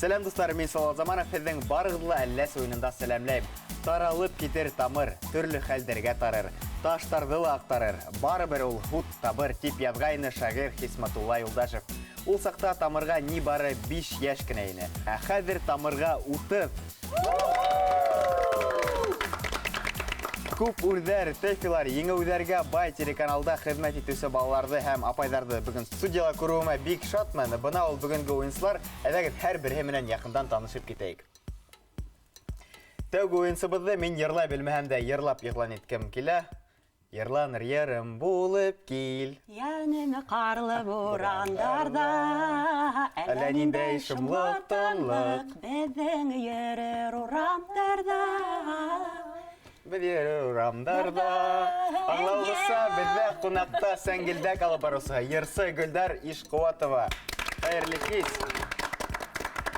Сәләм, дуҫтар, мин Салават Заманов, һеҙҙең барығыҙҙы ла Әлләс уйынында сәләмләйем. Таралып китер тамыр, төрлө хәлдәргә тарыр, таштарҙы ла аҡтарыр, барыбер ул һут табыр, тип яҙғайны шағир Хисматулла Юлдашев. Ул саҡта Тамырға ни бары 5 йәш кенә ине. Ә хәҙер Тамырға 30. Күп үрҙәр, тэфилар, еңеүҙәргә бай телеканалда хеҙмәт итеүсе балаларҙы һәм апайҙарҙы бөгөн студияла күреүемә бик шатмын. Бына ул бөгөнгө уйынсылар. Әйҙәгеҙ, һәр береһе менән яҡындан танышып китәйек. Тәүге уйынсыбыҙҙы мин йырлай белмәһәм дә йырлап иғлан иткем килә. Йырланыр йырым булып кил. Йәнемә ҡарлы бурандарҙа, Әллә ниндәй шомло тынлык. Беҙҙең йөрөр урамдарҙа. Беҙ йөрөр урамдарҙа. Аңлауығыҙса, беҙҙә ҡунаҡта Сәңгелдәк алып барыусыһы, йырсы Гөлдар Ишҡыуатова. Хәйерле кис.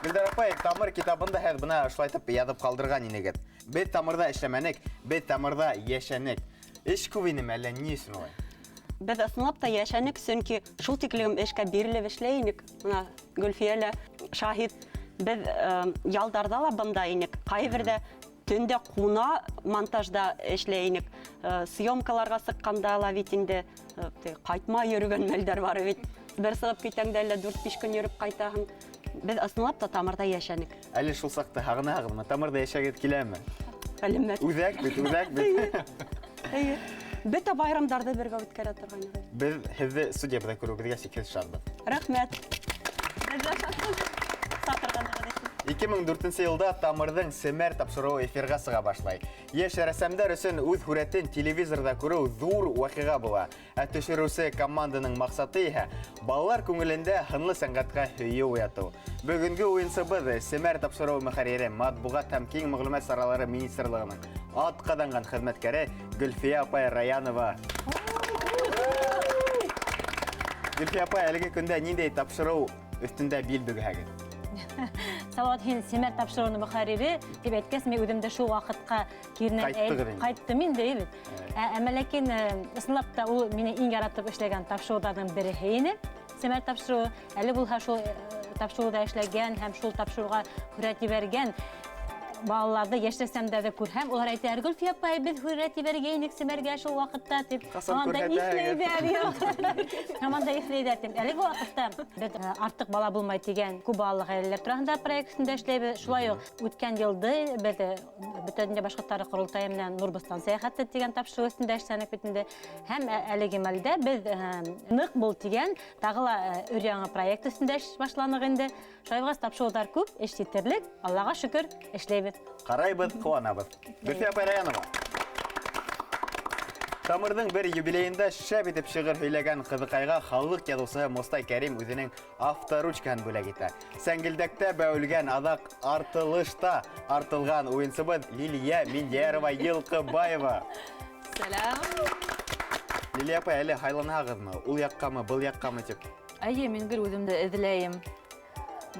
Гөлдар апай, Тамыр китабында һеҙ бына ошолайтып яҙып ҡалдырған инегеҙ. Беҙ Тамырҙа эшләмәнек, беҙ Тамырҙа йәшәнек. Эш күп инеме, әллә ни өсөн улай? Беҙ ысынлап та йәшәнек, сөнки шул тиклем эшкә бирелеп эшләй инек. Бына Гөлфиә лә шаһит. Беҙ ялдарҙа ла бында инек. Ҡайберҙә төндә ҡуна монтажда эшләй инек. Съемкаларға сыҡҡанда ла бит инде ҡайтмай йөрөгән мәлдәр бар бит. Бер сығып китәң дә әллә 4-5 көн йөрөп ҡайтаһың. Беҙ ысынлап та Тамырҙа йәшәнек. Әле шул саҡта һағынаһығыҙмы? Тамырҙа йәшәгеҙ киләме? Әлеммәт. Үҙәк бит, үҙәк бит. Эйе. Бөтә байрамдарҙы бергә үткәрә торғайныҡ. Беҙ һеҙҙе студиябыҙҙа күреүебеҙгә сикһеҙ шатбыҙ. Рәхмәт. Беҙ ҙә шатбыҙ. Саҡырғанығыҙ өсөн. 2004 йылда Тамырҙың Семәр тапшырыуы эфирға сыға башлай. Йәш рәссамдар өсөн үҙ һүрәтен телевизорҙа күреү ҙур ваҡиға була. Ә төшөрөүсе команданың маҡсаты иһә балалар күңелендә һынлы сәнғәткә һөйөү уятыу. Бөгөнгө уйынсыбыҙ Семәр тапшырыуы мөхәррире, матбуғат һәм киң мәғлүмәт саралары министрлығының атҡаҙанған хеҙмәткәре Гөлфиә апай Раянова. Гөлфиә апай, әлеге көндә ниндәй тапшырыу өҫтөндә бил бөгөһәгеҙ? Салауат, һин Семәр тапшырыуының мөхәррире тип әйткәс, мин үҙемде шул ваҡытҡа киренән Ҡайттығыҙ инде. Ҡайттым инде, бит. Әммә ләкин ысынлап та ул мине иң яратып эшләгән тапшырыуҙарҙың береһе ине. Семәр тапшырыуы. Әле булһа шул тапшырыуҙа эшләгән һәм шул тапшырыуға һүрәт ебәргән балаларҙы, йәш рәссамдарҙы күрһәм, улар әйтәләр, Гөлфиә апай, беҙ һүрәт ебәргәйнек Семәргә шул ваҡытта тип. Ҡасан Һаман да күрһәтәһегеҙ? иҫләйҙәр, юҡ. Һаман да иҫләйҙәр тип. Әлеге ваҡытта беҙ артыҡ бала булмай тигән күп балалы ғаиләләр тураһында проект өҫтөндә эшләйбеҙ. Шулай уҡ үткән йылды беҙ Бөтә донъя башҡорттары ҡоролтайы менән Нурбостан сәйәхәте тигән тапшырыу өҫтөндә эшләнек бит инде. Һәм әлеге мәлдә беҙ Ныҡ бул тигән тағы ла өр-яңы проект өҫтөндә эш башланыҡ инде. Шулай булғас, тапшырыуҙар күп, эш етерлек, Аллаға шөкөр, эшләйбеҙ. Ҡарайбыҙ, ҡыуанабыҙ. Гөлфиә апай Раянова. Тамырҙың бер юбилейында шәп итеп шиғыр һөйләгән ҡыҙыҡайға халыҡ яҙыусыһы Мостай Кәрим үҙенең авторучкаһын бүләк итә. Сәңгелдәктә бәүелгән, аҙаҡ артылышта артылған уйынсыбыҙ Лилиә Миндиярова Йылҡыбаева. Сәләм. Лилиә апай, әле һайланаһығыҙмы? Ул яҡҡамы, был яҡҡамы тип? Әйе, мин гел үҙемде эҙләйем.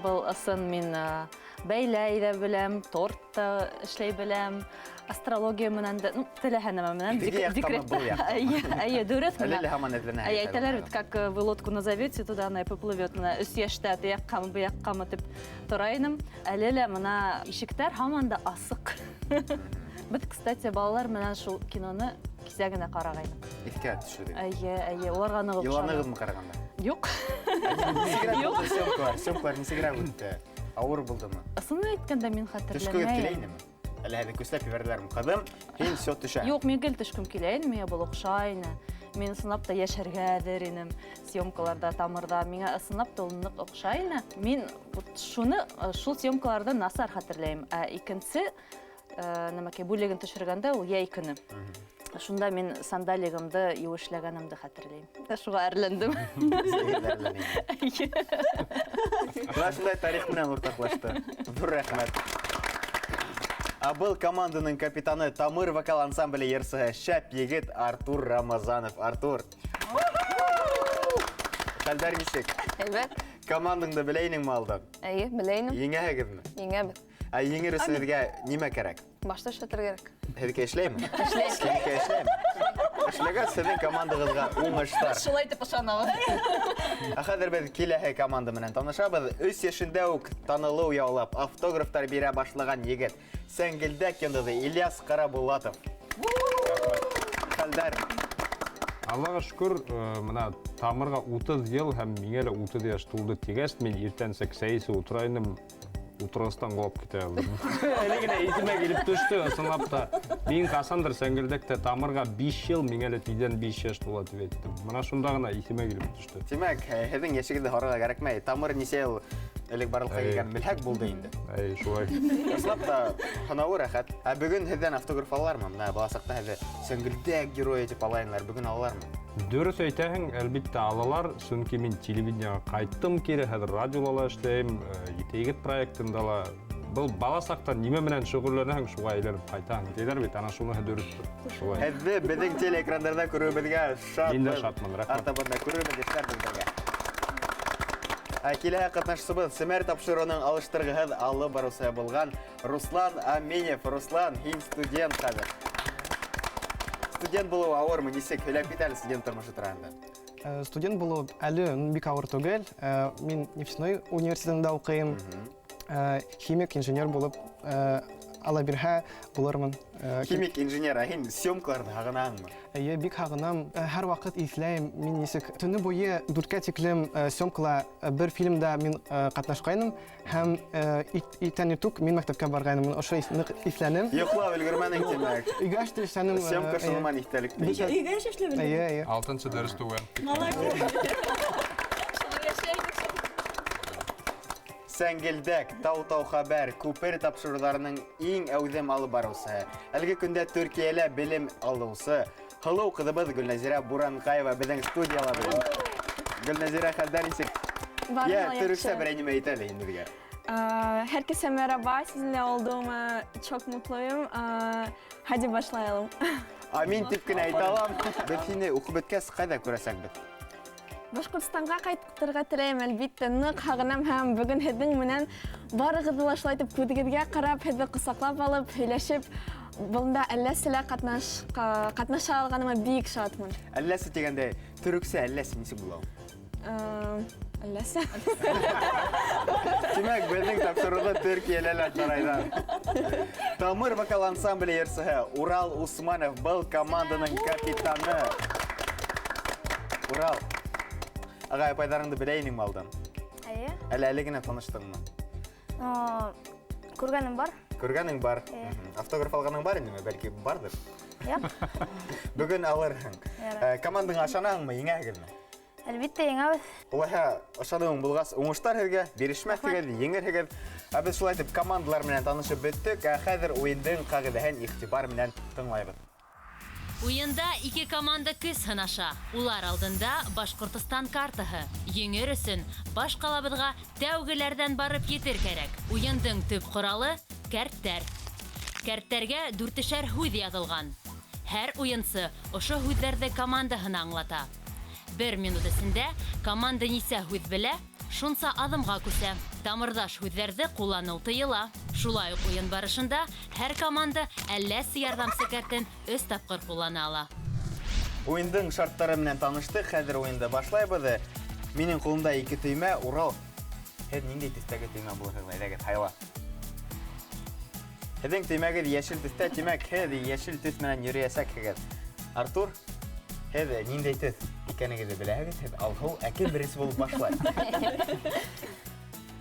Был ысын мин бәйләй ҙә беләм, торт та эшләй беләм, астрология менән дә, ну, теләһә нәмә менән. Теге яҡтамы, был яҡтамы? Әйе, әйе, дөрөҫ Әле менә. лә һаман эҙләнәһегеҙ. Әйе, әйтәләр бит, как вы лодку назовете, туда она и поплывет. Мына өс йәштә теяҡҡамы, был яҡҡамы тип тора инем. Әле лә мына ишектәр һаман да асыҡ. Беҙ, кстати, балалар менән шул киноны кисә генә ҡарағайныҡ. Иҫкә төшөрҙөк. Әйе, әйе, уларға ныҡ оҡшаны. Иланығыҙмы ҡарағанда? Юҡ. Нисегерәк Юҡ. булды съемкалар? Съемкалар нисегерәк үтте? Ауыр булдымы? Ысынын әйткәндә, мин Төшкөгөҙ хәтерләмәйем. килә инеме? Әллә һеҙҙе көсләп ебәрҙеләрме? Ҡыҙым, һин всё төшә. Юҡ, мин гел төшкөм килә ине, миңә был оҡшай ине. Мин ысынлап та йәшәргә әҙер инем съемкаларҙа, Тамырҙа. Миңә ысынлап та ул ныҡ оҡшай ине. Мин вот шуны, шул съемкаларҙы насар хәтерләйем. Ә икенсе, нәмәкәй бүлеген төшөргәндә ул йәй көнө. Шунда мин сандалигымды еүешләгәнемде хәтерләйем. Шуға әрләндем. Бына шундай тарих менән уртаҡлашты. Ҙур рәхмәт. Ә был команданың капитаны Тамыр вокал ансамбле йырсыһы шәп егет Артур Рамазанов. Артур. Хәлдәр нисек? Әйбәт. Командаңды белә инеңме алдан? Әйе, белә инем. Еңәһегеҙме? Еңәбеҙ. Ә еңер өсөн һеҙгә нимә кәрәк? Башта эшләтергә кәрәк. Һеҙгә эшләйме? Эшләй. Һеҙгә эшләйме? Эшләгәс, һеҙҙең командағыҙға уңыштар. Шулай итеп ышанабыҙ. Ә хәҙер беҙ киләһе команда менән танышабыҙ. 3 йәшендә үк танылыу яулап, автографтар бирә башлаған егет. Сәңгелдәк йондоҙо Ильяс Ҡарабулатов. Хәлдәр? Аллаға шөкөр, мына тамырға 30 йыл һәм миңә лә 30 йәш тулды тигәс, мин иртәнсәк сәй эсеп ултыра инем, ултырғыстан ҡолап китә яҙҙым. Әле генә иҫемә килеп төштө, ысынлап та. Мин ҡасандыр Сәңгелдәктә тамырға 5 йыл, миңә лә тиҙҙән 5 йәш тула тип әйттем. Мына шунда ғына иҫемә килеп төштө. Тимәк, һеҙҙең йәшегеҙҙе һорарға кәрәкмәй. Тамыр нисә йыл элек барлыҡҡа килгән белһәк булды инде. Әй, шулай. Ысынлап та, һынауы рәхәт. Ә бөгөн һеҙҙән автограф алалармы? Мына бала саҡта һеҙҙе Сәңгелдәк геройы тип алайынлар, бөгөн алалармы? Дөрөҫ әйтәһең, әлбиттә алалар, сөнки мин телевидениеға ҡайттым кире, хәҙер радиола ла эшләйем, Ете егет проектында ла. Был бала саҡта нимә менән шөғөлләнәһең, шуға әйләнеп ҡайтаһың тиҙәр бит, ана шуныһы дөрөҫтөр. Шулай. Һеҙҙе беҙҙең телеэкрандарҙа күреүебеҙгә шатмын. Мин дә шатмын, рәхмәт. Артабан да күрербеҙ, эшләрбеҙ бергә. Ә киләһе ҡатнашысыбыҙ Семәр тапшырыуының алыштырғыһыҙ алып барыусы булған Руслан Аминев. Руслан, һин студент хәҙер. Студент булыу ауырмы, нисек? Һөйләп кит әле студент тормошо тураһында. Студент булыу әле бик ауыр түгел. Мин нефтяной университетында уҡыйым. Химик, инженер булып, ала бирһә булырмын. Химик, инженер, ә һин съемкаларҙы һағынаһыңмы? Эйе, бик һағынам. Һәр ваҡыт иҫләйем, мин нисек төнө буйы 4-кә тиклем, съемкала, бер фильмда мин ҡатнашҡайным һәм иртән иртүк мин мәктәпкә барғайным. Мин ошо ныҡ иҫләнем. Йоҡлап өлгөрмәнең, тимәк. Өйгә эш эшләнем, Съемка шунан иҫтәлек. Бик Өйгә эш эшләп Эйе, эйе. Алтынсы дәрес түгел. Молодец. Сәңгелдәк, Тау-тау хәбәр, Күпер тапшырыуҙарының иң әүҙем алып барыусы. Әлеге көндә Төркиәлә белем алыусы һылыу ҡыҙыбыҙ Гөлнәзирә Буранҡаева беҙҙең студияла бөгөн. Гөлнәзирә, хәлдәр нисек? Бар Йә, ла төрөксә яҡшы. берәй нимә әйтә әле инде беҙгә. Herkese merhaba, sizinle olduğuma çok mutluyum. Hadi başlayalım. Амин тип кенә әйтә алам. Беҙ һине уҡып бөткәс ҡайҙа күрәсәкбеҙ? Башҡортостанға ҡайтырға теләйем, әлбиттә, ныҡ һағынам һәм бөгөн һеҙҙең менән барығыҙҙы ла шулай итеп күҙегеҙгә ҡарап, һеҙҙе ҡосаҡлап алып, һөйләшеп, бында әлләсе лә ҡатнаша алғаныма бик шатмын. Әлләсе тигәндә, төрөксә әлләсе нисек була ул? Әлләсе. Тимәк, беҙҙең тапшырыуҙы Төркиәлә лә ҡарайҙар. Тамыр вокал ансамбле йырсыһы Урал Усманов был команданың капитаны. Урал, ағай апайҙарыңды белә инеңме алдан? Эйе. Әле әле генә таныштыңмы? Күргәнем бар. Күргәнең бар. Эйе. Автограф алғаның бар инеме? Бәлки барҙыр. Юҡ. Бөгөн алырһың. Ярай. Командаңа ышанаһыңмы, еңәһегеҙме? Әлбиттә, еңәбеҙ. Улайһа, ышаныуың булғас, уңыштар һеҙгә, бирешмәҫһегеҙ, еңерһегеҙ. Ә беҙ шулай итеп командалар менән танышып бөттөк. Ә хәҙер уйындың ҡағиҙәһен иғтибар менән тыңлайбыҙ. Уйында ике команда көс һынаша. Улар алдында Башҡортостан картаһы. Еңер өсөн баш ҡалабыҙға тәүгеләрҙән барып етер кәрәк. Уйындың төп ҡоралы кәрттәр. Кәрттәргә дүртешәр һүҙ яҙылған. Һәр уйынсы ошо һүҙҙәрҙе командаһына аңлата. Бер минут эсендә команда нисә һүҙ белә, шунса аҙымға күсә. Тамырҙаш һүҙҙәрҙе ҡулланыу тыйыла. Шулай уҡ уйын барышында һәр команда әлләсе ярҙамсы кәртен өс тапҡыр ҡуллана ала. Уйындың шарттары менән таныштыҡ, хәҙер уйынды башлайбыҙ. Минең ҡулымда ике төймә, Урал. Һеҙ ниндәй төҫтәге төймә булырһығыҙ, әйҙәгеҙ, һайла. Һеҙҙең төймәгеҙ йәшел төҫтә, тимәк, һеҙ йәшел төҫ менән йөрөйәсәкһегеҙ. Артур, һеҙ ниндәй төҫ икәнегеҙҙе беләһегеҙ, һеҙ алһыу, ә кем беренсе булып башлай?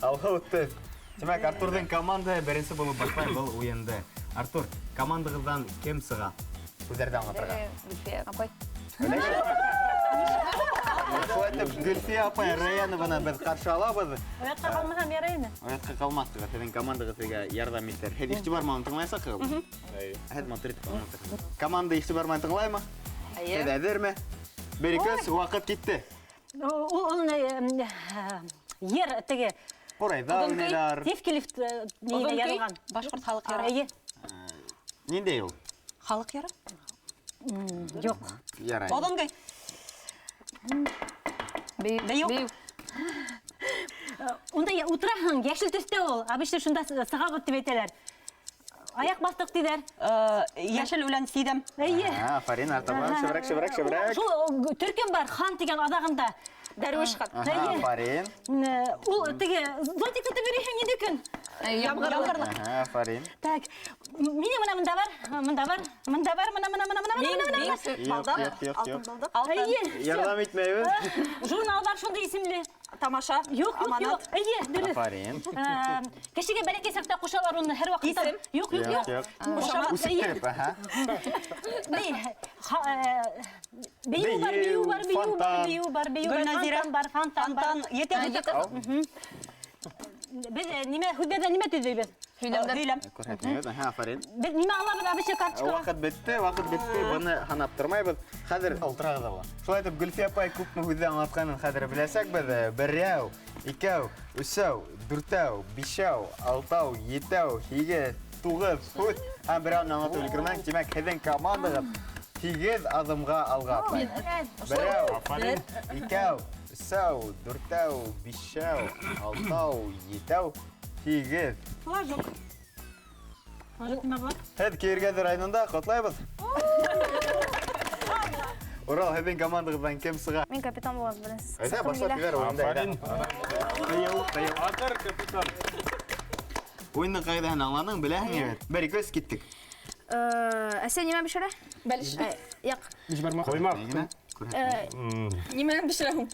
Алһыу төҫ. Тимәк, Артурҙың командаһы беренсе булып башлай был уйынды. Артур, командағыҙҙан кем сыға? Һүҙҙәрҙе аңлатырға. Гөлфиә апай. Шулай итеп, Гөлфиә апай Раянованы беҙ ҡаршы алабыҙ. Оятҡа ҡалмаһам ярай ине. Оятҡа ҡалмаҫ, һеҙҙең командағыҙ һеҙгә ярҙам итер. Һеҙ иғтибар менән тыңлаясаҡһығыҙ? Һеҙ матур итеп аңлатырһығыҙ. Команда иғтибар менән тыңлаймы? Эйе. Һеҙ әҙерме? Бер, ике, өс, ваҡыт китте. Ул ер теге. Ҡурайҙа Оҙон көй. уйнайҙар. Тевкелев нейгә Оҙон көй. яҙылған? Башҡорт халыҡ йыры. Эйе. Ниндәй ул? Халыҡ йыры? Юҡ. Ярай. Оҙон көй. Бейеү. Бейеү. Унда утыраһың, йәшел төҫтә ул. Обычно шунда сығабыҙ тип әйтәләр. Аяҡ баҫтыҡ тиҙәр. Йәшел үлән сиҙәм. Эйе. Афарин, артабан, шәберәк, шәберәк, шәберәк. Шул төркөм бар, хан тигән аҙағында. Дәрүиш хан. Афарин. Ул теге зонтик тотоп йөрөйһөң инде көн. Ямғырлы. Афарин. Так, мине мына мында бар, мында бар, мында бар, мына мына мына мына мына мына. Юҡ, юҡ, юҡ, юҡ. Эйе. Ярҙам итмәйбеҙ. Журнал бар шундай исемле. Тамаша. Юҡ, юҡ, юҡ. Эйе, дөрөҫ. Афарин. Кешегә бәләкәй саҡта ҡушалар уны һәр ваҡытта. Юҡ, юҡ, юҡ. Үсектереп, аһа. Бейеү бар, бейеү бар, бейеү бар, бейеү бар, бейеү бар, фонтан бар, фонтан бар. Етә, етә. Беҙ нимә һүҙҙәрҙән нимә төҙөйбөҙ? Һөйләм. Күрһәтмәйбеҙ, аһа, афарин. Беҙ нимә алабыҙ абыйсы карточкаға? Ваҡыт бөттө, ваҡыт бөттө. Быны һанап тормайбыҙ. Хәҙер ултырағыҙ ҙа. Шулай итеп, Гөлфиә апай күпме һүҙҙе аңлатҡанын хәҙер беләсәкбеҙ. Берәү, икәү, өсәү, дүртәү, бишәү, алтау, етәү, һигеҙ, туғыҙ һүҙ. Һәм берәүен аңлатып өлгөрмәнек. Тимәк, һеҙҙең командағыҙ 8 аҙымға алға атлай. Берәү, икәү, өсәү, дүртәү, бишәү, алтау, етәү, 8. Флажок. Флажок нимә була? Һеҙ Көйөргәҙе районында, ҡотлайбыҙ. Урал, һеҙҙең командағыҙҙан кем сыға? Мин капитан булам беренсе. Әйҙә, башлап ебәр уйынды, әйҙә. Афарин. Батыр капитан. Уйындың ҡағиҙәһен аңланың, беләһең бит. 1, 2, 3, киттек. Әсә нимә бешерә? Бәлеш. Яҡ. Бишбармаҡ. Ҡоймаҡ. Нимәнән бешерә һуң?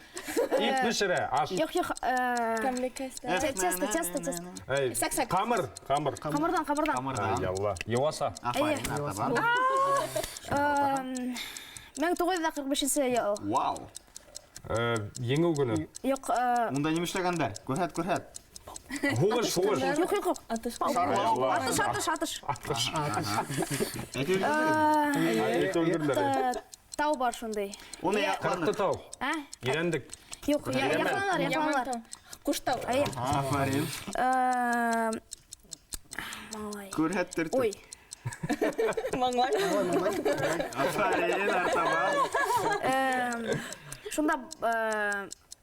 Ит бешерә, аш. Юҡ, юҡ. Тәмле кәстә. Тесто, тесто, тесто. Сәк-сәк. Ҡамыр, ҡамыр. Ҡамырҙан, ҡамырҙан. Ҡамырҙан. Ай, Алла. Йыуаса. Афарин, артабан. 1945 йыл. Вау. Еңеү көнө. Юҡ. Унда нимә эшләгәндәр? Күрһәт, күрһәт. Һуғыш, һуғыш. Юҡ, юҡ, юҡ. Атыш. Атыш, атыш, атыш. Атыш. Әйтеп Тау бар шундай. Уны яҡланыҡ. Ҡырҡты тау. Ә? Ирәндек. Юҡ, яҡланалар, яҡланалар. Ҡуштау. Афарин. Малай. Күрһәт төртөп. Ой. Маңлай. Афарин, артабан. Шунда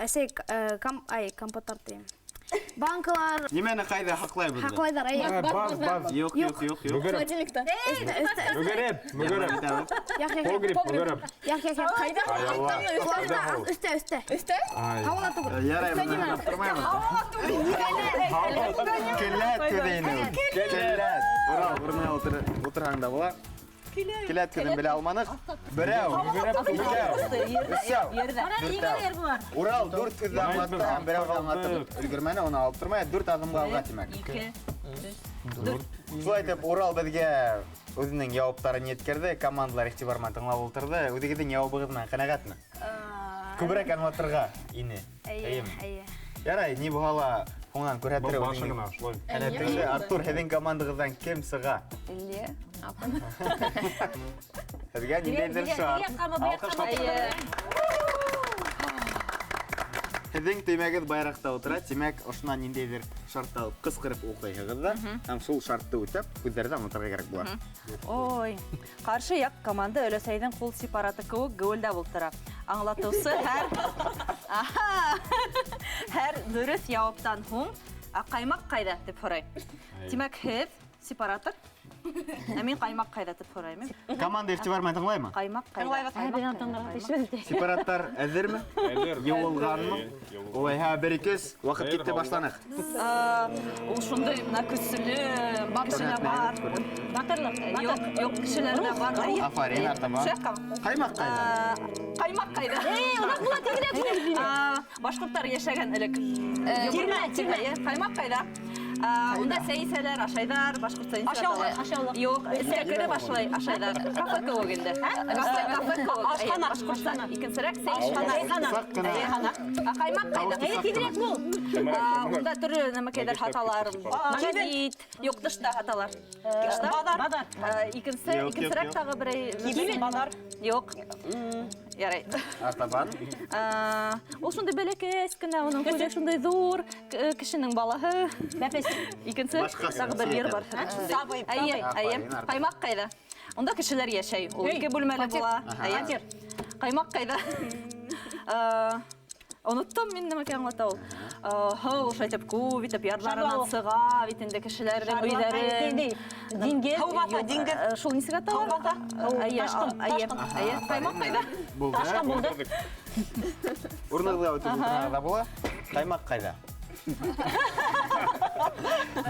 әсәй ай, компоттар тейем. Банкалар. Нимәне ҡайҙа һаҡлайбыҙ? Һаҡлайҙар, әйе. Баҙ, баҙ. Юҡ, юҡ, юҡ, юҡ. Холодильникта. Мөгәрәп, мөгәрәп. Яҡ, яҡ, Погреб, мөгәрәп. Яҡ, яҡ, яҡ. Ҡайҙа? Ай, Алла. Өҫтә, өҫтә. Өҫтә? Һауала түгел. Ярай, быны һанап тормайбыҙ. Келәт көҙө ине ул. Келәт. Урал, урынына ултырһаң да була. Келәт көҙөн белә алманыҡ. Берәү, икәү, өсәү, дүртәү. Урал дүрт һүҙҙе аңлатты һәм берәүҙе аңлатып өлгөрмәне, уны алып тормай. 4 аҙымға алға, тимәк. 2, 3, 4. Шулай итеп, Урал беҙгә үҙенең яуаптарын еткерҙе, командалар иғтибар менән тыңлап ултырҙы. Үҙегеҙҙең яуабығыҙ менән ҡәнәғәтме? Күберәк аңлатырға ине. Эйе, эйе. Ярай, ни булһа ла һуңынан күрһәтер Башы ғына, шулай. Һәләтеңде. Артур, һеҙҙең командағыҙҙан кем сыға? Илле. Һеҙгә ниндәйҙер шарт. Һеҙҙең төймәгеҙ байраҡта ултыра, тимәк, ошонан ниндәйҙер шартты алып ҡысҡырып уҡыйһығыҙ ҙа, һәм шул шартты үтәп, һүҙҙәрҙе аңлатырға кәрәк була. Ой, ҡаршы яҡ команда өләсәйҙең ҡул сепараты кеүек геүелдәп ултыра. Аңлатыусы һәр дөрөҫ яуаптан һуң, ә ҡаймаҡ ҡайҙа тип һорай. Тимәк, һеҙ сепаратор, ә мин ҡаймаҡ ҡайҙа тип һорайым. Команда иғтибар менән тыңлаймы? Ҡаймаҡ ҡайҙа? Тыңлайбыҙ. Сепараттар әҙерме? Әҙер. Йыуылғанмы? Улайһа, 1, 2, 3, ваҡыт китте, башланыҡ. Ул шундай мына көслө кешеләр бар. Батырлыҡ. Юҡ, юҡ, кешеләр ҙә бар. Афарин, артабан. Ҡаймаҡ ҡайҙа? Ҡаймаҡ ҡайҙа? Эй, уны була тиҙерәк бүлеп. Башҡорттар йәшәгән элек. Тирмә, тирмә. Ҡаймаҡ ҡайҙа? Унда сәй эсәләр, ашайҙар, башҡортса инсә Ашаулыҡ, аталар. ашаулыҡ. Юҡ, эскә кереп ашайҙар. Кафе кеүек инде. Кафе, кафе кеүек. Ашхана. Башҡортса икенсерәк сәй Ашхана. Саҡ ҡына. Ашхана. Ҡаймаҡ ҡайҙа? Әйе, тиҙерәк бул. Унда төрлө нәмәкәйҙәр һаталар. Магнит, юҡ, тышта һаталар. Тышта? Баҙар. Икенсе, Юҡ, юҡ, икенсерәк юҡ. тағы берәй Кибет, баҙар. Юҡ. Ярай. Артабан. Ул шундай бәләкәс кенә, уның күҙе шундай ҙур, кешенең балаһы. Бәпес. Икенсе, Башҡасы. тағы бер ер бар. Сабый, Әйе, сабый. әйе. Ҡаймаҡ ҡайҙа? Унда кешеләр йәшәй. Ул ике бүлмәле була. Әйе. Ҡаймаҡ ҡайҙа? Оноттом мин нәмәкәй аңлата ул. Һыу шулай итеп күп итеп ярларынан сыға бит инде кешеләрҙең өйҙәре. Диңгеҙ. Һыу баҫа, диңгеҙ. Шул нисек атала? Һыу баҫа. Ташҡын, әйе. Ҡаймаҡ ҡайҙа? Булды. Ташҡын булды. Урынығыҙға үтеп ултырһағыҙ ҙа була. Ҡаймаҡ ҡайҙа?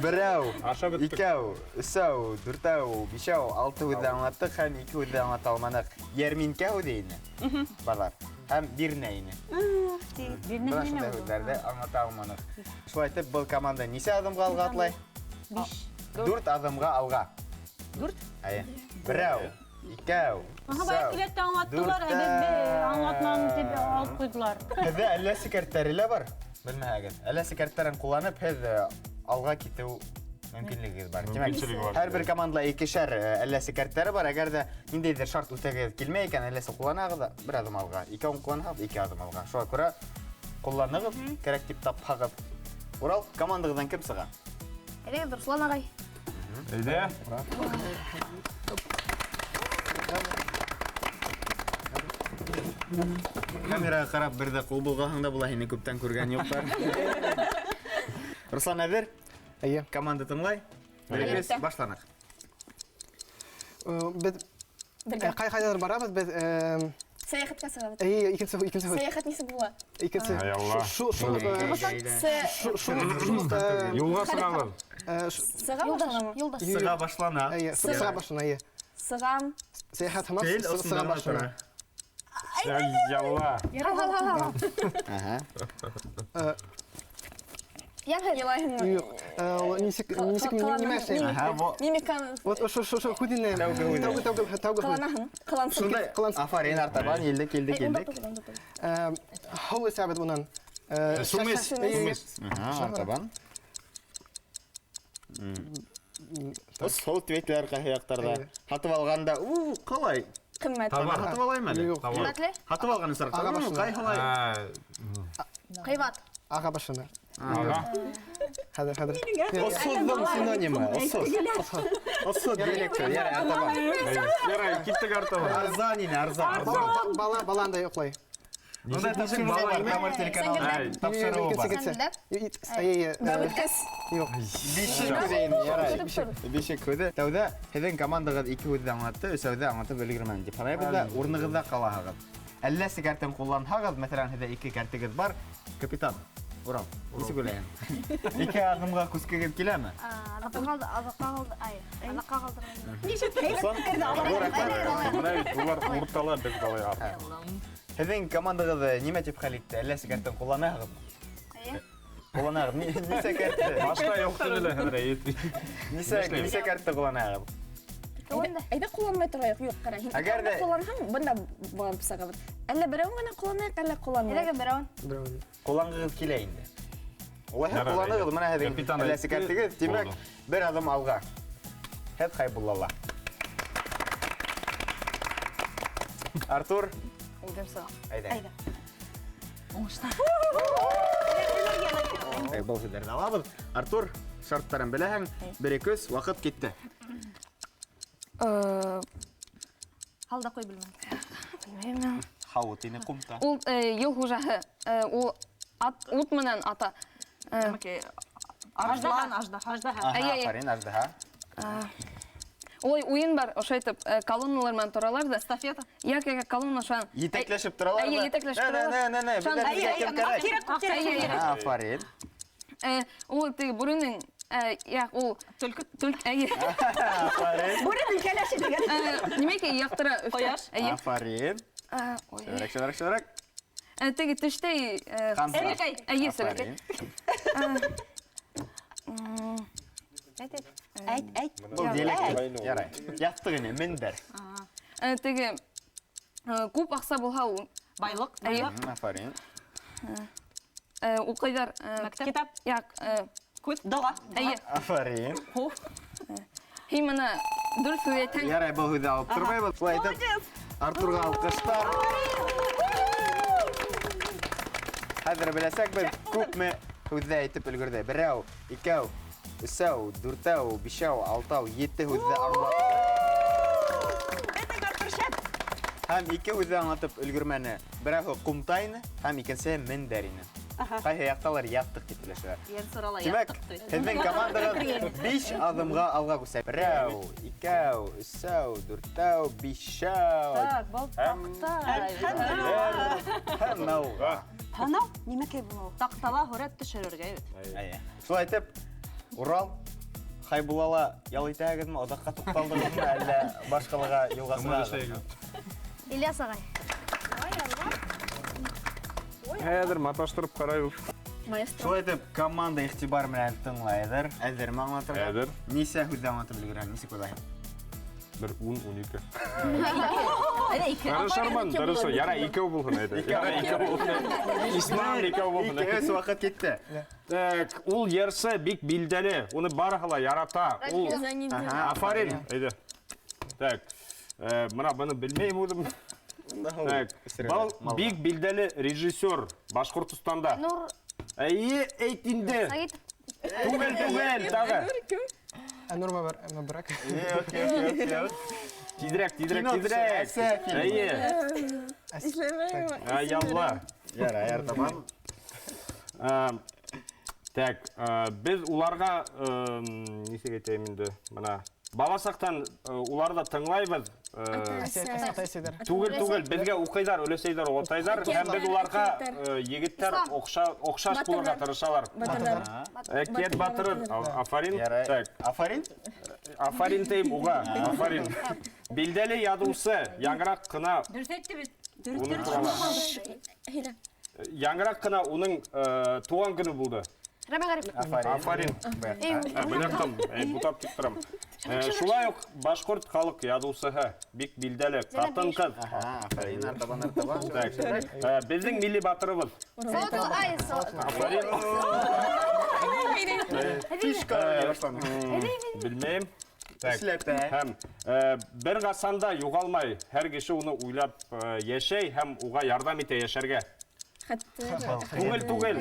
Берәү, икәү, өсәү, дүртәү, бишәү, алты һүҙҙе аңлаттыҡ һәм ике һүҙҙе аңлата алманыҡ. Йәрминкә һүҙе ине. Баҙар. Һәм бирнә ине. Бирнә Бына нимә шундай ул? һүҙҙәрҙе аңлата алманыҡ. Шулай итеп, был команда нисә аҙымға алға атлай? 5. 4 аҙымға алға. 4? Әйе. Берәү, икәү, Аһа, бая өсәү, киләттә аңлаттылар, ә беҙ аңлатманы тип алып ҡуйҙылар. Һеҙҙә әллә сикәрттәре лә бар? Белмәһәгеҙ. Әллә сикәрттәрен ҡулланып, һеҙ алға китеү мөмкинлегегеҙ бар. Тимәк, Мөмкинселеге бар. һәр бер командала икешәр әллә сикәрттәре бар. Әгәр ҙә ниндәйҙер шарт үтәгеҙ килмәй икән, әлләсе ҡулланаһығыҙ ҙа бер аҙым алға, икәүен ҡулланһағыҙ, ике аҙым алға. Шуға күрә ҡулланығыҙ, кәрәк тип тапһағыҙ. Урал, командағыҙҙан кем сыға? Әйҙәгеҙ, Руслан ағай. Әйҙә. Камераға ҡарап бер ҙә ҡул болғаһың да була, һине күптән күргән юҡтар. Руслан, әҙер? Әйе. Команда тыңлай. Бер башланыҡ. Беҙ ҡайҙалыр барабыҙ, беҙ, Сәйәхәткә сығабыҙ. Әйе, икенсе һүҙ. Сәйәхәт нисек була? Икенсе. Ай, Алла. Юлға сығабыҙ. Сыға башланамы? Юлдаш. Сыға башлана. Әйе, сыға башлана, әйе. Сығам. Сәйәхәт һымаҡ Тел сыға осонда ғына башлана. тора. Ай, Алла. Аһа. Йәмһеҙ. Илайһыңмы? Юҡ. Ул нисек, нисек, нимә эшләйем? Аһа, бу Мимиканы. Вот ошо, ошо, ошо һүҙ ине. Тәүге һүҙ. Тәүге, тәүге, тәүге һүҙ. Ҡыланаһың. Ҡылансың. Шундай Ҡылансың. Афарин, артабан, елдек, елдек, елдек. Һыу эсәбеҙ унан. Сумес, сумес. Аһа, артабан. Ос, һыу тип ҡайһы яҡтарҙа. Һатып алғанда, у, ҡалай? Ҡиммәт. Товар һатып алайым әле? Юҡ. Товар. Ҡиммәтле? Һатып алған осраҡта, Аға башына. ҡайһылай? Ҡыйбат. Аға башына. Аға. Хәҙер, хәҙер. Осһоҙҙоң синонимы, осһоҙ. Осһоҙ диалект, ярай, артабан. Ярай, киттек артабан. Арзан ине, арзан. Бала, бала андай йоҡлай. Унда тапшырыу бар, Тамыр телеканалында тапшырыуы бар. Икенсе, икенсе. Бәүеткәс. Юҡ. Бишек һүҙе инде, ярай. Бишек һүҙе. Тәүҙә һеҙҙең командағыҙ ике һүҙҙе аңлатты, өсәүҙе аңлатып өлгөрмәне тип һанайбыҙ ҙа, урынығыҙҙа ҡалаһығыҙ. Әллә кәртен ҡулланһағыҙ, мәҫәлән, һеҙҙә ике кәртегеҙ бар, капитан Урал, нисек уйлайһың? Ике аҙымға күскегеҙ киләме? Улар уртала, беҙ былай артта. Һеҙҙең командағыҙ нимә тип хәл итте? Әллә кәртен ҡулланаһығыҙмы? Эйе. Ҡулланаһығыҙ. Нисә кәртте? Башта юҡ тине лә, хәҙер әйт. Нисә кәртте ҡулланаһығыҙ? Әйҙә ҡулланмай торайыҡ, юҡ, ҡара. Һин Әгәр дә икәүен ҡулланһаң, бында барып сығабыҙ. Әллә берәүен генә ҡулланайыҡ, әллә ҡулланмайыҡ? Әйҙәгеҙ берәүен. Берәүен. Ҡулланғығыҙ килә инде. Улайһа Ярар, ҡулланығыҙ, әйҙә. бына һеҙҙең Капитан әллә әйтте, кәртегеҙ, тимәк, булды. бер аҙым алға. Һеҙ Хәйбуллала. Артур. Үҙем сығам. Әйҙә. Әйҙә. Уңыштар. Әй, был һүҙҙәрҙе алабыҙ. Артур, шарттарын беләһең. Бер, ике, өс, ваҡыт китте. Һалда ҡуй белмәм. Белмәйем. Һауыт ине ҡумта. Ул юл хужаһы, ул ат, ут менән ата. Окей. Арыҫлан, аждаһа. Аждаһа. Аһа, Әй, әй. афарин, аждаһа. Ой, уйын бар, ошо әйтеп, колонналар менән торалар да. Эстафета. Як, як, колонна шуан. Етәкләшеп торалар Әйе, да. етәкләшеп Нә, нә, торалар. нә, нә, нә, Шуан- беҙҙәр Әйе, беҙгә әйе, кем кәрәк? Кирәк, күп кирәк, Әйе, күп әйе. кирәк. Аһа, афарин. Ул теге бүренең, яҡ, ул Төлкө. Төлкө, әйе. Афарин. Бүренең кәләше тигән. Нимәкәй яҡтыра өҫтә. Ҡояш. Әйе. Афарин. Ой. Шәберәк, шәберәк, шәберәк. Теге төштәй, Ҡамса. Сәләкәй. Әйе, сәләкәй. Афарин. Әйт, әйт. Был диалект. Ярай. Яҫтыҡ ине, мендәр. Теге, күп аҡса булһа ул. Байлыҡ. Әйе. Афарин. Уҡыйҙар, Мәктәп. Китап. Яҡ, Күҙ. Доға. Әйе. Афарин. Һин бына дөрөҫ һүҙ әйтһәң. Ярай, был һүҙҙе алып тормайбыҙ. Шулай итеп, Артурға алҡыштар. Хәҙер беләсәкбеҙ, күпме һүҙҙе әйтеп өлгөрҙө. Берәү, икәү, өсәү, дүртәү, бишәү, алтау, ете һүҙҙе аңлатты. Һәм ике һүҙҙе аңлатып өлгөрмәне. Берәүһе ҡумта ине, һәм икенсеһе мендәр ине. Ҡайһы яҡталыр яттыҡ тип һөйләшәләр. Йәнсурала Тимәк, яттыҡ ти. һеҙҙең командағыҙ 5 аҙымға алға күсә. Берәү, икәү, өсәү, дүртәү, бишәү. Так, был таҡта. Һәм науға. Һанау, нимәкәй була ул? Таҡтала һүрәт төшөрөргә бит. Әйе. Шулай итеп, Урал, Хайбулала ял итәһегеҙме, оҙаҡҡа туҡталдығыҙмы, әллә башҡалаға юлға сығаһығыҙмы? Ильяс ағай. Хәҙер маташтырып ҡарайбыҙ. Маэстро. Шулай итеп, команда иғтибар менән тыңлайҙыр. Әҙерме аңлатырға? Әҙер. Нисә һүҙҙе аңлатып өлгөрәһең, нисек уйлайһың? Бер 10, 12. Әле ике. Тырышырмын, тырышыр. Ярай, икәү булһын әйҙә. Ярай, икәү булһын. Ислам икәү булһын. Ике, өс ваҡыт китте. Так, ул йырсы бик билдәле. Уны барыһы ла ярата. Ул Афарин, әйҙә. Так, мына быны белмәйем үҙем. Так, был бик билдәле режиссер Башҡортостанда. Нур Әйе, әйт инде. Сәғитов. Түгел, түгел, тағы. Әнур Мөбәрәк. Юҡ, юҡ, юҡ, юҡ. Тиҙерәк, тиҙерәк, Кино тиҙерәк. төшөрәсе фильм. Әйе. Ай, Алла. Ярай, артабан. Так, беҙ уларға, нисек әйтәйем инде, бына бала саҡтан уларҙы тыңлайбыҙ. Атай-әсәйҙәр. Түгел, түгел, беҙгә уҡыйҙар, өләсәйҙәр, олатайҙар, һәм беҙ уларға егеттәр Ислам. оҡшаш булырға тырышалар. Батырҙар. Әкиәт батыры, афарин. Ярай. Так. Афарин? Афарин тейем уға, афарин. Билдәле яҙыусы, яңыраҡ ҡына Дөрөҫ әйтте бит. уның турала. Яңыраҡ ҡына уның тыуған көнө булды. Рәми Ғарипов. Афарин. Афарин. Беләктем, бутап тик торам. Шулай уҡ башҡорт халыҡ яҙыусыһы, бик билдәле ҡатын-ҡыҙ. Аһа, афарин, артабан, артабан. Так, беҙҙең милли батырыбыҙ. Салават Ай, Салават. Афарин. Фишка башланы. Белмәйем. Так. Эшләпә. Һәм бер ҡасан да юғалмай, һәр кеше уны уйлап йәшәй һәм уға ярҙам итә йәшәргә. Хәтер. Түгел, түгел.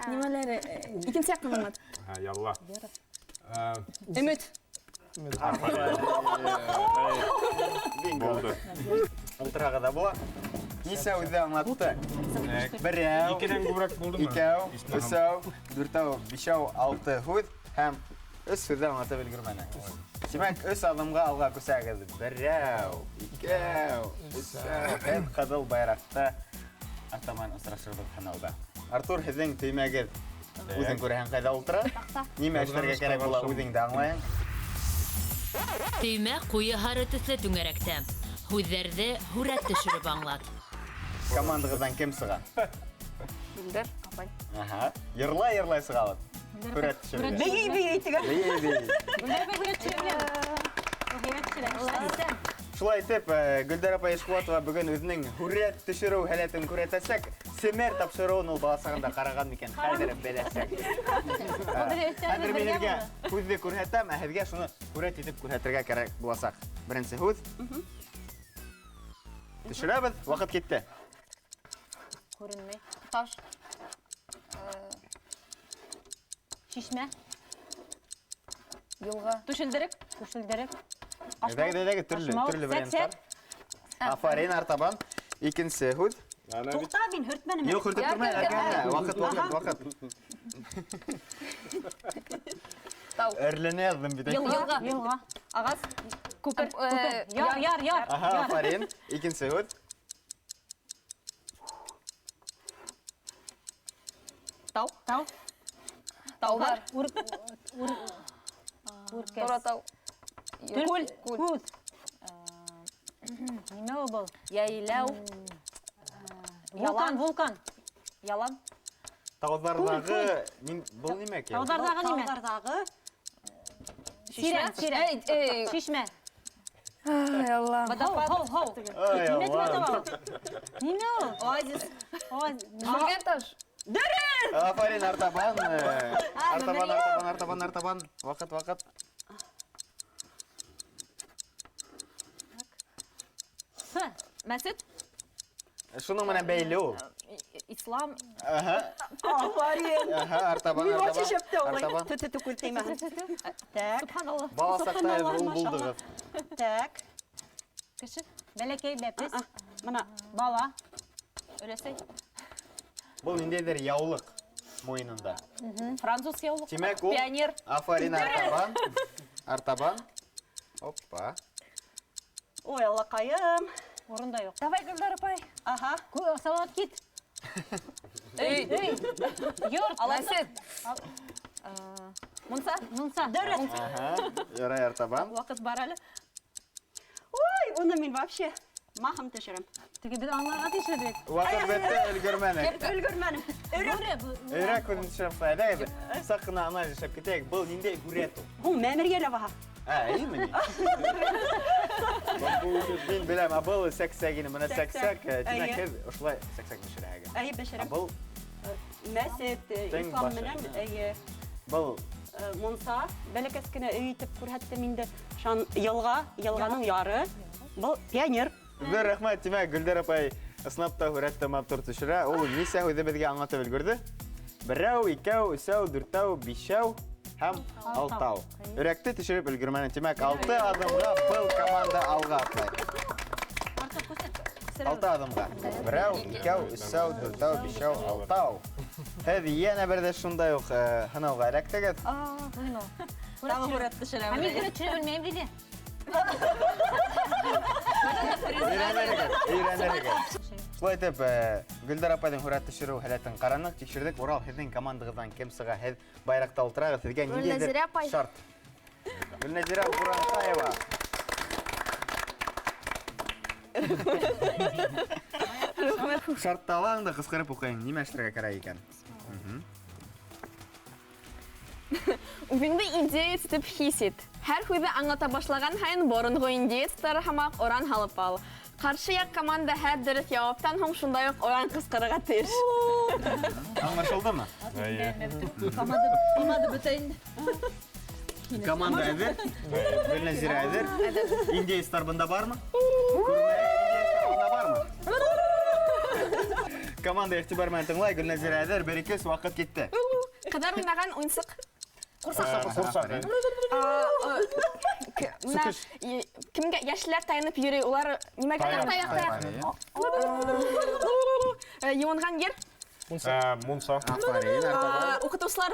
Нимәләре? Икенсе яҡын аңлат. Һа, ялла. Өмөт. Булды. Ултырағы да була. Нисә үҙе аңлатты? Берәү, Икенән күберәк булдымы? икәү, өсәү, дүртәү, бишәү, алты һүҙ һәм өс һүҙҙе аңлатып өлгөрмәне. Тимәк, өс аҙымға алға күсәгеҙ. Берәү, икәү, өсәү. Һеҙ ҡыҙыл байраҡта атаман осрашырбыҙ һынауҙа. Артур, һеҙҙең төймәгеҙ үҙең күрәһең ҡайҙа ултыра. Нимә эшләргә кәрәк була, үҙең дә аңлайың. Төймә ҡуйы һары төҫлө түңәрәктә. Һүҙҙәрҙе һүрәт төшөрөп аңлат. Командағыҙҙан кем сыға? Гөлдәр апай. Аһа. Йырлай-йырлай сығабыҙ. Һүрәт төшөрөргә. Бейей-бейей тигән. Бейей-бейей. Гөлдәр апай һүрәт төшөргән. Һүрәт төшөрә. Шулай итеп, Гөлдәр апай Ишҡулатова бөгөн үҙенең һүрәт төшөрөү һәләтен күрһәтәсәк. Семер тапшырыуын ул бала сағында ҡараған микән, хәҙер беләсәк. Хәҙер мин һеҙгә һүҙҙе күрһәтәм, ә һеҙгә шуны һүрәт итеп күрһәтергә кәрәк буласаҡ. Беренсе һүҙ. Төшөрәбеҙ, ваҡыт китте. Күренмәй. Таш. Шишмә. Йылға. Түшелдерек. Түшелдерек. Әйҙәгеҙ, әйҙәгеҙ, төрлө, Ашмау. төрлө Сәк, варианттар. сәк. Афарин, артабан. Икенсе һүҙ. Туҡта, мин һөртмәнем. Юҡ, һөртөп тормай, әргәнә. Ваҡыт, ваҡыт, ваҡыт. Тау. Әрленә яҙҙым бит. Йылға. Йылға. Ағас. Күпер. Күпер. Яр, яр, яр. Аһа, афарин. Икенсе һүҙ. Тау. Тау. Таулар. Үр, үр, үркәс. Тура тау. Күл. Күл. Күҙ. Нимә ул был? Йәйләү. Вулкан, вулкан. Ялан. Тауҙарҙағы был нимә икән? Тауҙарҙағы нимә? Тауҙарҙағы Сирәк, сирәк. Эй, эй. Шишмә. Ай, Алла. Һау, һау, һау. Ай, Нимә тип Алла. атала ул? Нимә ул? Оазис. Оазис. Шүлгән таш. Дөрөҫ! Афарин, артабан. Артабан, артабан, артабан, артабан. Ваҡыт, ваҡыт. С. Мәсет? Шуның менән бәйле ул. Ислам. Аһа. Афарин. Аһа, артабан, Мин артабан. вообще шәптә улай. Артабан. Тө-тө-тө күҙ теймәһен. Так. Субханалла. Бала саҡта Субханалла, ул машалла. булдығыҙ. Так. Кеше. Бәләкәй бәпес. Мына. Бала. Өләсәй. Был ниндәйҙер яулыҡ. Муйынында. Француз яулыҡ. Тимәк, ул Пионер. Афарин, артабан. Артабан. Опа. Ой, Аллаҡайым. Урында юҡ. Давай, Гөлдар апай. Ага. Салауат, кит. Өй. Өй. Йорт. Мәсет. Мунса. Мунса. Дөрөҫ. Ага. Ярай, артабан. Ваҡыт бар әле. Ой, уны мин вообще махом төшөрәм. Теге беҙ аңларға тейешле бит. Ваҡыт бөттө, өлгөрмәнек. Өлгөрмәнем. Өрәк. Бүре, бу- Өйрәк һүҙен төшөрәм. Әйҙәгеҙ, саҡ ҡына анализ эшләп китәйек. Был ниндәй һүрәт ул? Һуң мәмергә лә баһа. Ә, эйме ни? Мин беләм, ә был сәксәк ине. Бына сәксәк, тимәк, Эйе. һеҙ ошолай сәксәк бешерәһегеҙ. Әйе, Ә бешерәм. был Мәсет, Тәң ислам башы. менән, әйе. Был Мунса, бәләкәс кенә өй итеп күрһәттем инде. Шан йылға, йылғаның яры. Был пионер. Ҙур рәхмәт, тимәк, Гөлдәр апай ысынлап та һүрәтте матур төшөрә. Ул нисә һүҙе беҙгә аңлатып өлгөрҙө? Берәү, икәү, өсәү, дүртәү, бишәү һәм алтау. Өрәкте төшөрөп өлгөрмәне. Тимәк, 6 аҙымға был команда алға атлай. 6 аҙымға. Берәү, икәү, өсәү, дүртәү, бишәү, алтау. Һеҙ йәнә бер ҙә шундай уҡ һынауға эләктегеҙ. Тағы һүрәт төшөрәм. Ә мин һүрәт төшөрә белмәйем, Лилия. Өйрәнергә, өйрәнергә. Шулай итеп, Гөлдәр апайҙың һүрәт төшөрөү һәләтен ҡараныҡ, тикшерҙек. Урал, һеҙҙең командағыҙҙан кем сыға? Һеҙ байраҡта ултырағыҙ, һеҙгә ниндәйҙер Гөлнәзирә апай. шарт. Гөлнәзирә Буранҡаева. Шартты алаң да ҡысҡырып уҡыйым. Нимә эшләргә кәрәк икән? Үҙеңде индеец итеп хис ит. Һәр һүҙҙе аңлата башлаған һайын боронғо индеецтар һымаҡ оран һалып ал. Ҡаршы яҡ команда һәр дөрөҫ яуаптан һуң шундай уҡ оран ҡысҡырырға тейеш. Аңлашылдымы? Эйе. Команда бөтә инде. Команда әҙер. Гөлнәзирә әҙер. Индеецтар бында бармы? Күрмәй, индеецтар бында бармы? Команда иғтибар менән тыңлай. Гөлнәзирә әҙер. Бер, ике, өс, ваҡыт китте. Ҡыҙҙар уйнаған уйынсыҡ. Ҡурсаҡ. Ҡурсаҡ. Бына, кемгә йәшләр таянып йөрөй, улар нимәгә Таяҡ. таяҡ, таяҡ? Йыуынған ер? Мунса. Афарин, артабан. Уҡытыусылар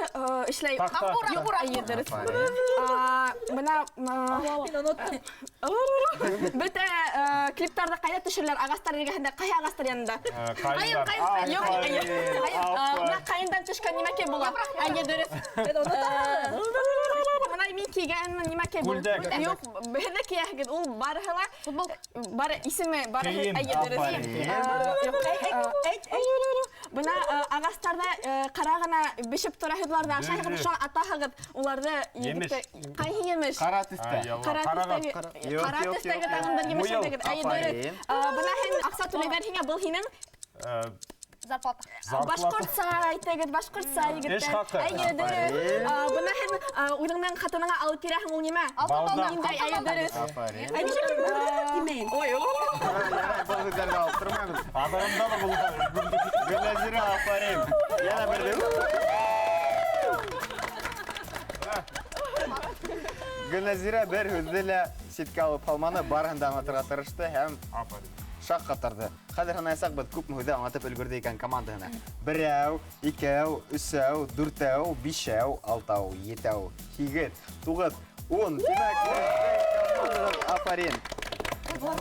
эшләй. Таҡта. Әйе, дөрөҫ. Афарин. Бына, бөтә клиптарҙа ҡайҙа төшөрөләр? Ағастар эргәһендә, ҡайһы ағастар янында? Ҡайындар. Ҡайын, юҡ, әйе. Бына ҡайындан төшкән нимәкәй була? Әйе, дөрөҫ. Бына мин кейгән нимәкәй була? Күлдәк. Юҡ, һеҙ ҙә кейәһегеҙ. Ул барыһы ла, бары исеме, барыһы, Кейем. әйе, дөрөҫ. Афарин. Юҡ, бына ағастарҙа ҡара ғына бешеп тора, һеҙ уларҙы ашайһығыҙ, шунан атаһығыҙ. Уларҙы Емеш. егеттәр, ҡайһы емеш? Ҡара төҫтә. Ҡара Ҡарағат. төҫтәге, Юҡ, ҡара юҡ, төҫтәге юҡ. тағын бер емеш Муйыл. әйтегеҙ. Әйе, дөрөҫ. Афарин. Бына һин аҡса түләйҙәр һиңә, был һинең Зарплата. Зарплата. Башҡортса әйтегеҙ, башҡортса егеттәр. Эш хаҡы. Әйе, дөрөҫ. Афарин. Бына һин үҙеңдең ҡатыныңа алып киләһең, ул нимә? Балдаҡ. Ниндәй, әйе, дөрөҫ. Афарин. Ә нисек мин тимәйем? Ой, ой. Ярай, был һүҙҙәрҙе алып тормайбыҙ. Аҙағында ла булған. Гөлнәзирә, афарин. Йәнә берҙе. Гөлнәзирә бер һүҙҙе лә ситкә алып ҡалманы, барыһын да аңлатырға тырышты һәм Афарин. шаҡ ҡатырҙы. Хәҙер һанаясаҡ беҙ күпме һүҙҙе аңлатып өлгөрҙө икән командаһына. Берәү, икәү, өсәү, дүртәү, бишәү, алтау, етәү, һигеҙ, туғыҙ, ун. Тимәк, афарин.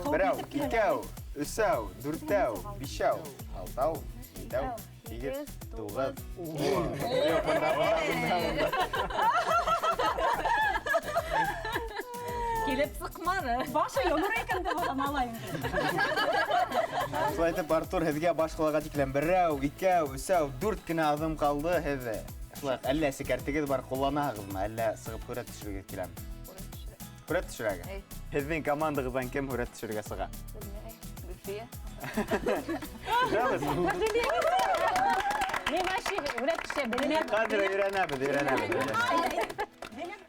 Берәү, икәү, өсәү, дүртәү, бишәү, алтау, етәү, һигеҙ, туғыҙ, ун. Юҡ, бында, бында, бында, бында. Килеп сыҡманы. Башы йомро икән дә була малай инде. Шулай итеп, Артур, һеҙгә баш ҡалаға тиклем берәү, икәү, өсәү, дүрт кенә аҙым ҡалды һеҙҙе. Шулай уҡ, әллә сикәртегеҙ бар, ҡулланаһығыҙмы, әллә сығып һүрәт төшөрөгөҙ киләме? Һүрәт төшөрәгеҙ. Эй. Һеҙҙең командағыҙҙан кем һүрәт төшөрөргә сыға? Белмәйем. Гөлфиә. Төшәбеҙ? Мин вообще һүрәт төшә белмәйем. Хәҙер өйрәнәбеҙ, өйрәнәбеҙ.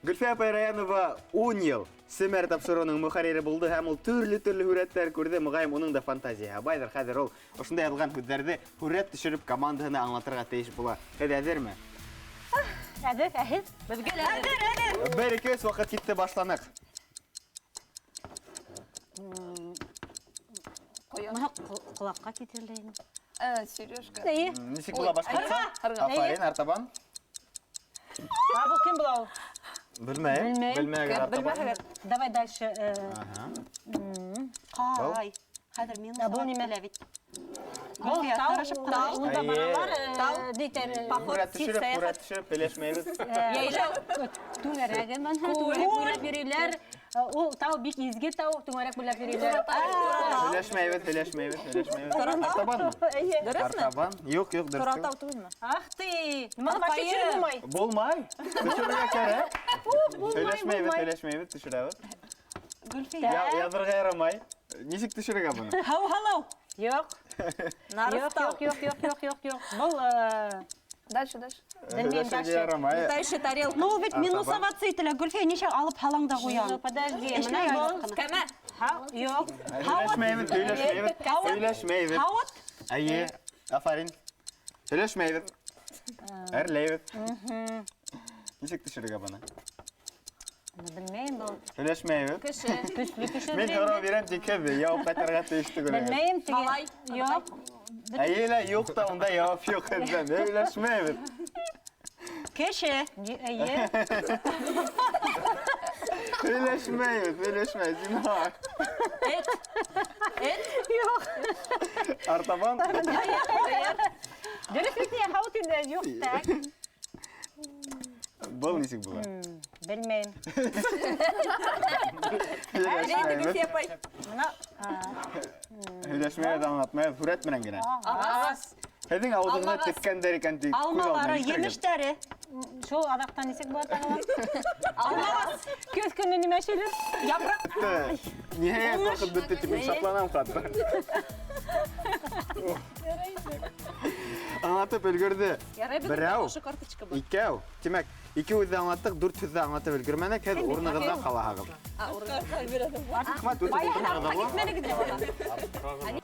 Гөлфиә апай Раянова ун йыл Семәр тапшырыуының мөхәррире булды һәм ул төрлө-төрлө һүрәттәр күрҙе. Моғайым, уның да фантазияһы байҙыр. Хәҙер ул ошондай яҙылған һүҙҙәрҙе һүрәт төшөрөп командаһына аңлатырға тейеш була. Һеҙ әҙерме? Әҙер, әһеҙ. Беҙгә лә әҙер. Әҙер. Бер, ике, өс, ваҡыт китте, башланыҡ. Бына ҡолаҡҡа китерелә инде. Сережка. Нисек була башҡортса? Афарин, артабан. А был кем була ул? Белмәйем. Белмәгеҙ артабан. Давай дальше. Ҡай. Хәҙер минус килә бит. Был тау, унда баралар, дейтер, поход, сәйәхәт. Төшөрөп, һөйләшмәйбеҙ. Йәйләү. Түңәрәге менән түңәрәк буйлап йөрөйләр. Ул тау бик изге тау, түңәрәк буйлап йөрөйләр. Һөйләшмәйбеҙ, һөйләшмәйбеҙ, һөйләшмәйбеҙ. Артабанмы? Артабан. Юҡ, юҡ, дөрөҫ. Торатау түгелме? Ах ты! Нимә вообще төшөрөп булмай? Булмай. Төшөрөргә кәрәк. Һөйләшмәйбеҙ, һөйләшмәйбеҙ, төшөрәбеҙ. Гөлфиә. Яҙырға ярамай. Нисек төшөрөргә быны? Һау, һалау. Юҡ. Юҡ, юҡ, юҡ, юҡ, юҡ, юҡ. Был Дальше, дальше. Белмәйем, дальше. Летающая тарелка. Ну, бит минусоваться ителә. Гөлфиә, нисә алып һалаң да ҡуяң. Ну, подожди. Мына был кәмә. Юҡ. Һөйләшмәйбеҙ, һөйләшмәйбеҙ. Һөйләшмәйбеҙ. Һауыт. Әйе, афарин. Һөйләшмәйбеҙ. Әрләйбеҙ. Нисек төшөрөргә быны? Белмәйем был. Һөйләшмәйбеҙ. Кеше. Көслө кеше. Мин һорау бирәм, тик һеҙ яуап ҡайтарырға тейеш түгел. Белмәйем теге. Малай. Юҡ. Әйе лә, юҡ та, унда яуап юҡ һеҙҙән. Һөйләшмәйбеҙ. Кеше. Әйе. Һөйләшмәйбеҙ, һөйләшмәйбеҙ, зинһар. Эт. Эт. Юҡ. Артабан. Дөрөҫ бит, һауыт инде, юҡ, так. Был нисек була? Белмәйем. Һөйләшмәйбеҙ. Мына Һөйләшмәйбеҙ, аңлатмайбыҙ, һүрәт менән генә. Ағас. Һеҙҙең ауыҙығыҙҙа теккәндәр икән тип күҙ алдына Алмалары, килтергән. емештәре. Шул аҙаҡтан нисек була тағы? Алмағас. Көҙ көнө нимә эшләйбеҙ? Япраҡ. Ниһайәт ваҡыт бөттө тип мин шатланам хатта. Аңлатып өлгөрҙө. Берәү, икәү. Тимәк, ике һүҙҙе аңлаттыҡ, дүрт һүҙҙе аңлатып өлгөрмәнек, һеҙ урынығыҙҙан ҡалаһығыҙ. Рәхмәт, үтеп ултырмағыҙ ҙа.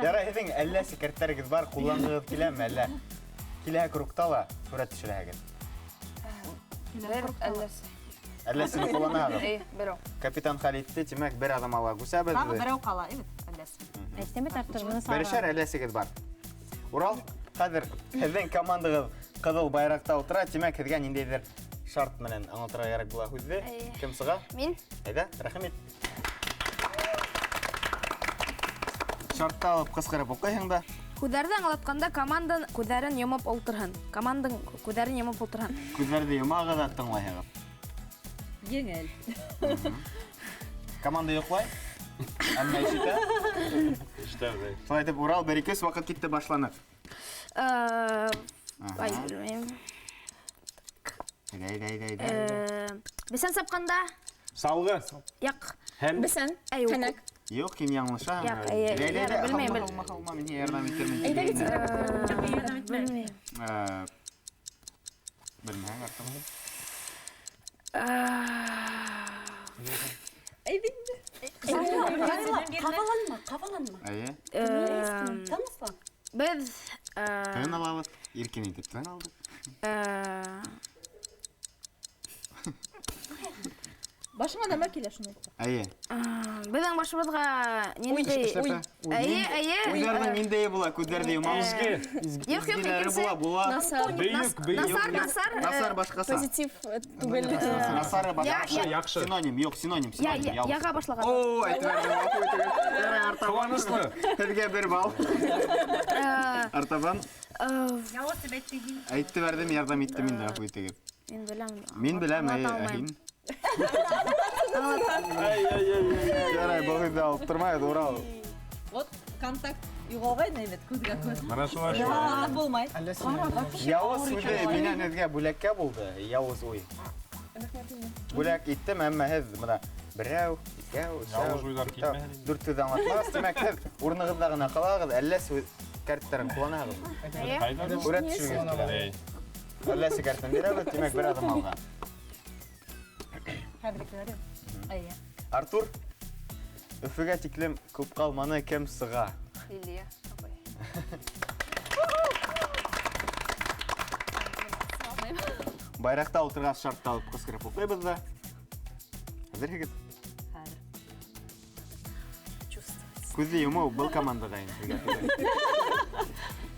Ярай, һеҙҙең әллә секреттәрегеҙ бар, ҡулланғығыҙ киләме, әллә киләһе кругта ла һүрәт төшөрәһегеҙ? Бер әлләсе. Әлләсене ҡулланаһығыҙ? Эйе, берәү. Капитан хәл итте, тимәк, бер аҙым алға күсәбеҙ. Тағы берәү ҡала, эйе, әлләсе. Әйттем бит, Артур, быны сығара. Берешәр әлләсегеҙ бар. Урал, хәҙер һеҙҙең командағыҙ ҡыҙыл байраҡта ултыра, тимәк, һеҙгә ниндәйҙер шарт менән аңлатырға кәрәк була һүҙҙе. Кем сыға? Мин. Әйҙә, рәхим ит. Шартты алып ҡысҡырып уҡыйһың да. Күҙҙәрҙе аңлатҡанда команданың күҙҙәрен йомоп ултырһын. Команданың күҙҙәрен йомоп ултырһын. Күҙҙәрҙе йомағыҙ ҙа тыңлайһығыҙ. Еңел. Команда йоҡлай? Әммә ишетә? Ишетә. Шулай итеп, Урал бер ике өс ваҡыт китте башланып. Ай, белмәйем. Әйҙә, әйҙә, әйҙә, әйҙә. Бесән сапҡанда. Салғы. Яҡ. Һәм. Бесән. Әй, юҡ. Һәнәк. Юҡ, кем яңылыша? Яҡ, әйе, Әйҙә, әйҙә, әйҙә, белмәйем, Һалма, белмәйем. һалма, һалма, мин ярҙам итермен. Әйҙә, белмәйем. Белмәйем, артабан. Ҡабаланма, ҡабаланма. Әйе. Тыныслан. Беҙ, Тын алабыҙ, иркен итеп тын алдыҡ. Башыңа нәмә килә шуны әйт. Әйе. Беҙҙең башыбыҙға ниндәй Эшләпә. Әйе, әйе. Уйҙарҙың ниндәйе була, күҙҙәрҙе йомабыҙ. Изге. Юҡ, юҡ, Изгеләре икенсе. була, була. Насар. Бөйөк, бөйөк. Насар, насар. Насар башҡаса. Позитив түгел. Насары башҡаса. Яҡшы. Синоним, юҡ, синоним, синоним. Я, яға башлаған. О, әйтеп бәрҙем, ғәфү итегеҙ. Ярай, артабан. Ҡыуаныслы. Һеҙгә бер балл. Артабан. Яуыз тип әйтте. Әйтте бәрҙем, ярҙам иттем инде, ғәфү итегеҙ. Мин беләм. Мин беләм, әйе, Аңлата алмайым. ә һин? Ярай, был һүҙҙе алып тормайбыҙ, Урал. Вот контакт юғалғайны бит күҙгә күҙ. Мына шулай шулай. Аңлатып булмай. Яуыз һүҙе минән һеҙгә бүләккә булды, яуыз уй. Бүләк иттем, әммә һеҙ бына берәү, икәү, өсәү, Яуыз уйҙар дүртәү, килмәһен инде. дүрт һүҙ аңлатмағыҙ. Тимәк, һеҙ урынығыҙҙа ғына ҡалағыҙ, әллә һүҙ кәрттәрен ҡулланаһығыҙмы? Ҡайҙа? Һүрәт төшөргөгөҙ килә. Эй. Әллә кәртен бирәбеҙ, тимәк, бер аҙым алға. Әйе. Артур, Өфөгә тиклем күп ҡалманы, кем сыға? Лилия апай. Байраҡта ултырғас шартты алып ҡысҡырып уҡыйбыҙ ҙа. Әҙерһегеҙ? Хәҙер. Күҙҙе йомоу был командаға инде.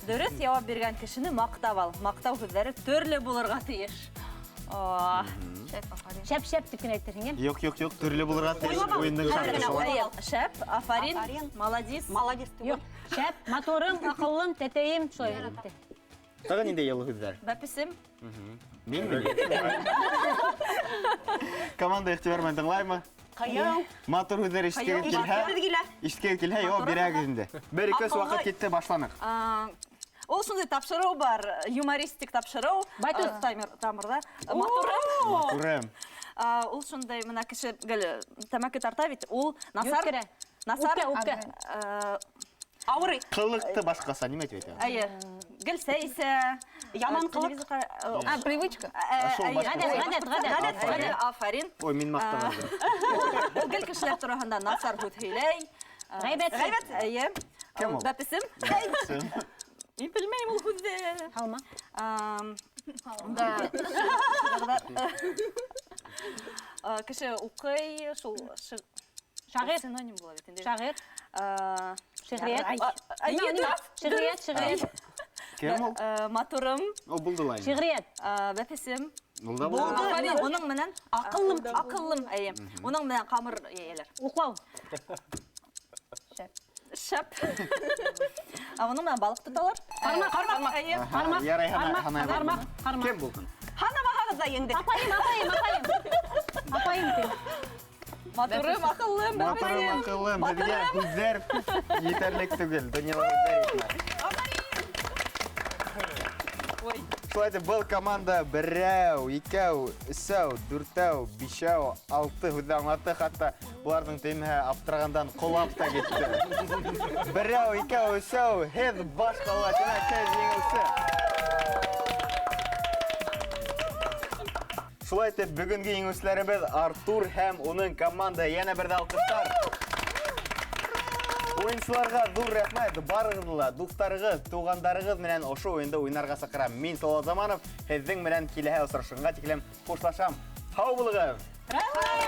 Дөрөҫ яуап биргән кешене маҡтап ал. Маҡтау һүҙҙәре төрлө булырға тейеш. Шәп-шәп тип кенә әйтерһең. Юҡ, юҡ, юҡ, төрлө булырға тейеш. Уйындың шарты шулай. Шәп, афарин, молодец. Молодец түгел. Юҡ, шәп, моторым, аҡыллым, тәтәйем, шулай. Тағы ниндәй йылы һүҙҙәр? Бәпесем. Минме? Команда иғтибар менән тыңлаймы? Ҡыйыу. Матур һүҙҙәр ишеткегеҙ килһә, ишеткегеҙ килһә, яуап бирәгеҙ инде. Бер, ике, өс, ваҡыт китте, башланыҡ. Ул шундай тапшырыу бар, юмористик тапшырыу. Байтүҙ. Тамырҙа. Матурым. Матурым. Ул шундай мына кеше гел тәмәке тарта бит, ул насар. Йүткерә. Насар. Үпкә, үпкә. Ауырый. Ҡылыҡты башҡаса нимә тип әйтә? Әйе. Гел сәй эсә. Яман ҡылыҡ. А, привычка. Шул башҡаса. Ғәҙәт, ғәҙәт, ғәҙәт. Ғәҙәт, ғәҙәт. Афарин. Ой, мин маҡтанам. Ул гел кешеләр тураһында насар һүҙ һөйләй. Ғәйбәт. Ғәйбәт, әйе. Кем ул? Бәпесем. Бәпесем. Мин белмәйем ул һүҙҙе. Һалма. Да. Кеше уҡый, шул Шағир. Синоним була бит инде. Шағир. Шиғриәт. Әйе, Шиғриәт, шиғриәт. Кем ул? Матурым. Ул булды ла инде. Шиғриәт. Бәпесем. Ул да булды. Афарин. Уның менән Аҡыллым. Аҡыллым, әйе. Уның менән ҡамыр йәйәләр. Уҡлау. Шәп. Ә уның менән балыҡ тоталар. Ҡармаҡ, ҡармаҡ. Әйе. Ҡармаҡ. Ярай, Ҡармаҡ, һанай. ҡармаҡ, ҡармаҡ. Кем булһын? Һанамаһағыҙ ҙа еңдек. Апайым, апайым, апайым. Апайым тим. Матурым, аҡыллым, Матурым, бәпесем. аҡыллым. Беҙгә һүҙҙәр етерлек түгел. Донъяла һүҙҙәр етмәй. Шулай итеп, был команда берәү, икәү, өсәү, дүртәү, бишәү, алты һүҙҙе аңлатты. Хатта уларҙың төймәһе аптырағандан ҡолап та китте. Берәү, икәү, өсәү, һеҙ баш ҡала, тимәк, һеҙ еңеүсе. Шулай итеп, бөгөнгө еңеүселәребеҙ Артур һәм уның команда. Йәнә бер ҙә алҡыштар. Уйынсыларға ҙур рәхмәт. Барығыҙҙы ла дуҫтарығыҙ, туғандарығыҙ менән ошо уйынды уйнарға саҡырам. Мин Салауат Заманов, һеҙҙең менән киләһе осрашыуға тиклем хушлашам. Һау булығыҙ! Рәхмәт!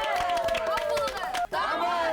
Һау булығыҙ! Тамыр!